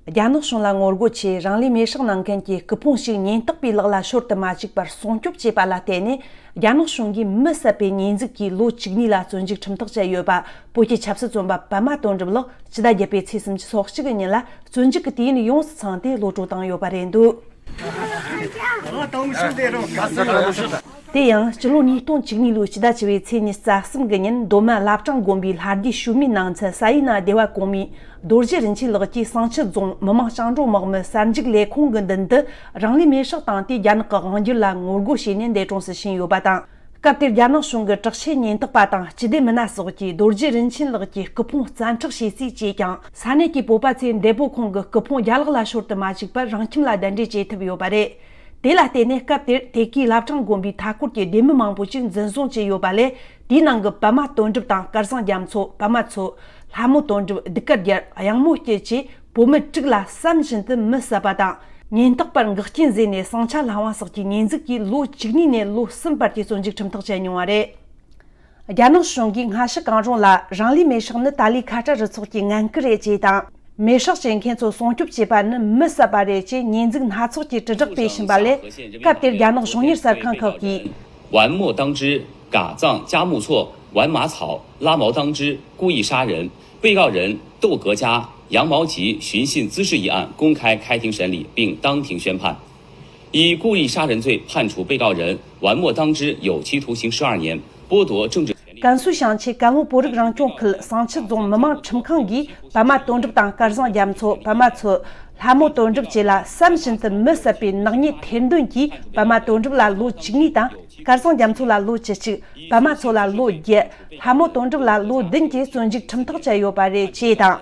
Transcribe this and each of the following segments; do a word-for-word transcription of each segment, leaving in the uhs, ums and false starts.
རྒྱ་ནག་གཞུང་ལ་ངོ་རྒོལ་ཆེད་རང་ལུས་མེར་སྲེག་གནང་མཁན་གྱི་སྐུ་ཕུང་ཞིག་ཉེན་རྟོག་པའི་ལག་ལ་ཤོར་དུ་མ་བཅུག་པར་སྲུང་སྐྱོབ་བྱས་པ་ལ་བརྟེན་ནས། རྒྱ་ནག་གཞུང་གིས་མི་བསད་པའི་ཉེས་འཛུགས་ཀྱིས་ལོ་བཅུ་གཉིས་ལ་བཙོན་འཇུག་ཁྲིམས་ཐག་བཅད་ཡོད་པ། བོད་ཀྱི་ཆབ་སྲིད་བཙོན་པ་པད་མ་དོན་གྲུབ་ལགས་སྤྱི་ཟླ་བརྒྱད་པའི་ཚེས་སུམ་ཅུ་སོ་གཅིག་གི་ཉིན་ལ་བཙོན་འཇུག་གི་དུས་ཡུན་ཡོངས་སུ་ཚང་སྟེ་གློད་གྲོལ་བཏང་ཡོད་པ་རེད་འདུག་དེ་ཡང་སྤྱི་ལོ་ཉིས་སྟོང་བཅུ་གཉིས་ལོའི་སྤྱི་ཟླ་བཅུ་པའི་ཚེས་ཉི་ཤུ་རྩ་གསུམ་གི་ཉིན། མདོ་སྨད་བླ་བྲང་དགོན་པའི་ལྷ་སྡེའི་ཞུ་མིའི་ནང་ཚན་ས་ཡི་ན་སྡེ་བ་གོང་མའི་རྡོ་རྗེ་རིན་ཆེན་ལགས་ཀྱིས་བསང་ཆུ་རྫོང་མི་དམངས་བཅིངས་འགྲོལ་དམག་མི་གསར་འཇུག་ལས་ཁུངས་ཀྱི་མདུན་དུ་རང་ལུས་མེར་སྲེག་བཏང་སྟེ། རྒྱ་ནག་གི་དབང་སྒྱུར་ལ་ངོ་རྒོལ་བྱས་ནས་འདས་གྲོངས་སུ་ཕྱིན་ཡོད་པ་དང་། སྐབས་དེར་རྒྱ་ནག་གཞུང་གི་དྲག་ཆས་ཉེན་རྟོག་པ་དང་སྤྱི་བདེ་མི་སྣ་སོགས་ཀྱིས་རྡོ་རྗེ་རིན་ཆེན་ལགས་ཀྱི་སྐུ་ཕུང་བཙན་འཕྲོག་བྱས་རྩིས་བྱས་ཀྱང་། ས་གནས་ཀྱི་བོད་པ་ཚོས་འདས་པོ་ཁོང་གི་སྐུ་ཕུང་རྒྱ་ལག་ལ་ཤོར་དུ་མ་བཅུག་པར་རང་ཁྱིམ་ལ་གདན་འདྲེན་བྱེད་ཐུབ་ཡོད་པ་རེད། དེ་ལ་བརྟེན་ནས་སྐབས་དེར་དེ་གའི་བླ་བྲང་དགོན་པའི་མཐའ་འཁོར་གྱི་སྡེ་མི་མང་པོ་ཞིག་འཛིན་བཟུང་བྱས་ཡོད་པ་ལས། དེའི་ནང་གི་པད་མ་དོན་གྲུབ་དང་སྐལ་བཟང་རྒྱ་མཚོ། པད་མ་མཚོ། ལྷ་མོ་དོན་གྲུབ། གདུགས་དཀར་རྒྱལ། གཡང་མོ་སྐྱིད་བཅས་བོད་མི་དྲུག་ལ་བསམ་བཞིན་དུ་མི་བསད་པ་དང་། ཉེན་རྟོག་པར་འགོག་རྐྱེན་བཟོས་ནས་ཟིང་ཆ་སློང་བ་སོགས་ཀྱི་ཉེས་འཛུགས་ཀྱིས་ལོ་བཅུ་གཉིས་ནས་ལོ་གསུམ་བར་གྱི་བཙོན་འཇུག་ཁྲིམས་ཐག་བཅད་མྱོང་བ་རེད། རྒྱ་ནག་གཞུང་གིས་སྔ་ཕྱི་གང་རུང་ལ་རང་ལུས་མེར་སྲེག་ནི་ཏཱ་ལའི་ཁ་བྲལ་རུ་ཚོགས་ཀྱི་ངན་སྐུལ་རེད་ཅེས་དང་། མེར་སྲེག་བྱེད་མཁན་ཚོ་སྲུང་སྐྱོབ་བྱེད་པ་ནི་མི་བསད་པ་རེད་ཅེས་ཉེས་འཛུགས་སྣ་ཚོགས་ཀྱིས་དྲིལ་བསྒྲགས་སྤེལ་བཞིན་པ་ལས། སྐབས་དེར་རྒྱ་ནག་གཞུང་གཉེར་གསར་ཁང་ཁག་གིས། 玩墨当知，嘎藏加木错，玩马草，拉毛当知，故意杀人。被告人窦格加、杨毛吉寻衅滋事一案公开开庭审理，并当庭宣判。以故意杀人罪判处被告人玩墨当知有期徒刑十二年，剥夺政治权利。 ཀན་སུའུ་ཞིང་ཆེན་ཀན་ལྷོ་བོད་རིགས་རང་སྐྱོང་ཁུལ་བསང་ཆུ་རྫོང་མི་དམངས་ཁྲིམས་ཁང་གིས་པད་མ་དོན་གྲུབ་དང་སྐལ་བཟང་རྒྱ་མཚོ། པད་མ་མཚོ། ལྷ་མོ་དོན་གྲུབ་བཅས་ལ་བསམ་བཞིན་དུ་མི་བསད་པའི་ནག་ཉེས་ཐེར་འདོན་གྱིས་པད་མ་དོན་གྲུབ་ལ་ལོ་བཅུ་གཉིས་དང་། སྐལ་བཟང་རྒྱ་མཚོ་ལ་ལོ་བཅུ་གཅིག་པད་མ་མཚོ་ལ་ལོ་བརྒྱད། ལྷ་མོ་དོན་གྲུབ་ལ་ལོ་བདུན་གྱི་བཙོན་འཇུག་ཁྲིམས་ཐག་བཅད་ཡོད་པ་རེད་ཅེས་དང་།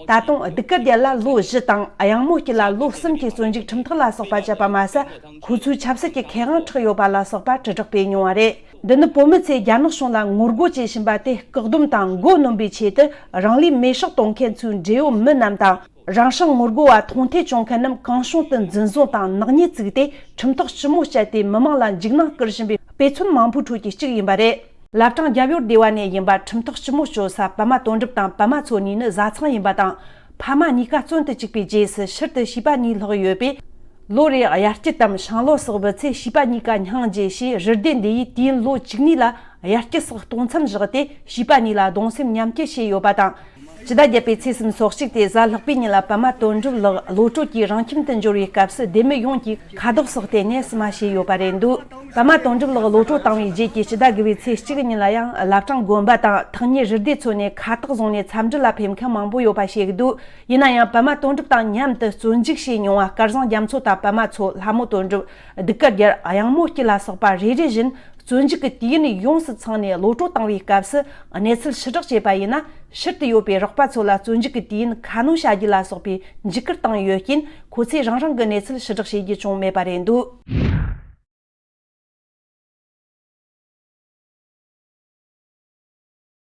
ད་དུང་གདུགས་དཀར་རྒྱལ་ལ་ལོ་བཞི་དང་གཡང་མོ་སྐྱིད་ལ་ལོ་གསུམ་གྱི་བཙོན་འཇུག་ཁྲིམས་ཐག་ལ་སོགས་པ་བཅད་པ་མ་ཟད། ཁོ་ཚོའི་ཆབ་སྲིད་ཀྱི་ཁེ་དབང་འཕྲོག་ཡོད་པ་ལ་སོགས་པ་དྲིལ་བསྒྲགས་སྤེལ་མྱོང་བ་རེད། འདི་ནི་བོད་མི་ཚོས་རྒྱ་ནག་གཞུང་ལ་ངོ་རྒོལ་བྱེད་བཞིན་པ་དེ་བཀག་སྡོམ་དང་མགོ་གནོན་པའི་ཆེད་དུ། རང་ལུས་མེར་སྲེག་གཏོང་མཁན་ཚོའི་འབྲེལ་ཡོད་མི་རྣམས་དང་། རང་སྲུང་ངོ་རྒོལ་བ་མཐོང་ཐོས་བྱུང་མཁན་རྣམས་གང་བྱུང་དུ་འཛིན་བཟུང་དང་ནག་ཉེས་བཙུགས་ཏེ། ཁྲིམས་ཐག་ལྕི་མོ་བཅད་དེ་མི་མང་ལ་འཇིགས་སྣང་སྐུལ་བཞིན་པའི་དཔེ་མཚོན་མང་པོའི་ཁྲོད་ཀྱི་གཅིག་ཡིན་པ་རེད། བླ་བྲང་རྒྱབ་ཡོལ་སྡེ་བ་ནས་ཡིན་པ། ཁྲིམས་ཐག་ལྕི་མོ་གཅོད་ས་པད་མ་དོན་གྲུབ་དང་པད་མ་མཚོ་གཉིས་ནི་བཟའ་ཚང་ཡིན་པ་དང་། ཕ་མ་གཉིས་ཀ་བཙོན་དུ་བཅུག་པའི་རྗེས་སུ་ཕྱིར་དུ་བྱིས་པ་གཉིས་ལྷག་ཡོད་པས། ལོ་རེར་དབྱར་སྐྱིད་དམ་ཤིང་ལོ་སོགས་འབུལ་ཚེ་བྱིས་པ་གཉིས་ཀ་སྙིང་རྗེ་ཞེས་རུ་སྡེ་འདི་ཡིས་དུས་ཡུན་ལོ་བཅུ་གཉིས་ལ་དབྱར་སྐྱིད་སོགས་གཏོང་མཚམས་བཞག་སྟེ། བྱིས་པ་གཉིས་ལ་གདུང་སེམས་མཉམ་སྐྱེད་བྱས་ཡོད་པ་དང་། སྤྱི་ཟླ་བརྒྱད་པའི་ཚེས་སུམ་ཅུ་སོ་གཅིག་སྟེ་གཟའ་ལྷག་པའི་ཉིན་ལ་པད་མ་དོན་གྲུབ་ལགས་གློད་གྲོལ་གྱིས་རང་ཁྱིམ་དུ་འབྱོར་བའི་སྐབས་སུ་སྡེ་མི་ཡོངས་ཀྱིས་ཁ་དོག་སོགས་བསྟན་ནས་བསུ་མ་བྱས་ཡོད་པ་རེད་འདུག་པད་མ་དོན་གྲུབ་ལགས་གློད་གྲོལ་བཏང་བའི་རྗེས་ཀྱི་སྤྱི་ཟླ་དགུ་པའི་ཚེས་གཅིག་ཉིན་ལ་ཡང་། བླ་བྲང་དགོན་པ་དང་ཐག་ཉེ་རུ་སྡེ་ཚོ་ནས་ཁ་བཏགས་བཟུང་ནས་འཚམས་འདྲི་ལ་ཕེབས་མཁན་མང་པོ་ཡོད་པ་ཤེས་ཀྱི་འདུག་ཡིན་ན་ཡང་། པད་མ་དོན་གྲུབ་དང་མཉམ་དུ་བཙོན་འཇུག་བྱས་མྱོང་བ། སྐལ་བཟང་རྒྱ་མཚོ་དང་པད་མ་མཚོ། ལྷ་མོ་དོན་གྲུབ། གདུགས་དཀར་རྒྱལ། གཡང་མོ་སྐྱིད་ལ་སོགས་པ་རེ་རེ་བཞིན། བཙོན་འཇུག་གི་དུས་ཡུན་ཡོངས་སུ་ཚང་ནས་གློད་གྲོལ་བཏང་བའི་སྐབས་སུ། གནས་ཚུལ་ཕྱིར་བསྒྲགས་བྱས་པ་ཡིན་ན། ཕྱིར་དུ་ཡོད་པའི་རོགས་པ་ཚོ་ལ་བཙོན་འཇུག་གི་དུས་ཡུན་ཁ་སྣོན་བྱ་རྒྱུ་ལ་སོགས་པའི་འཇིགས་སྐུལ་བཏང་ཡོད་རྐྱེན། ཁོ་ཚོས་རང་རང་གི་གནས་ཚུལ་ཕྱིར་བསྒྲགས་བྱེད་རྒྱུ་བྱུང་མེད་པ་རེད་འདུག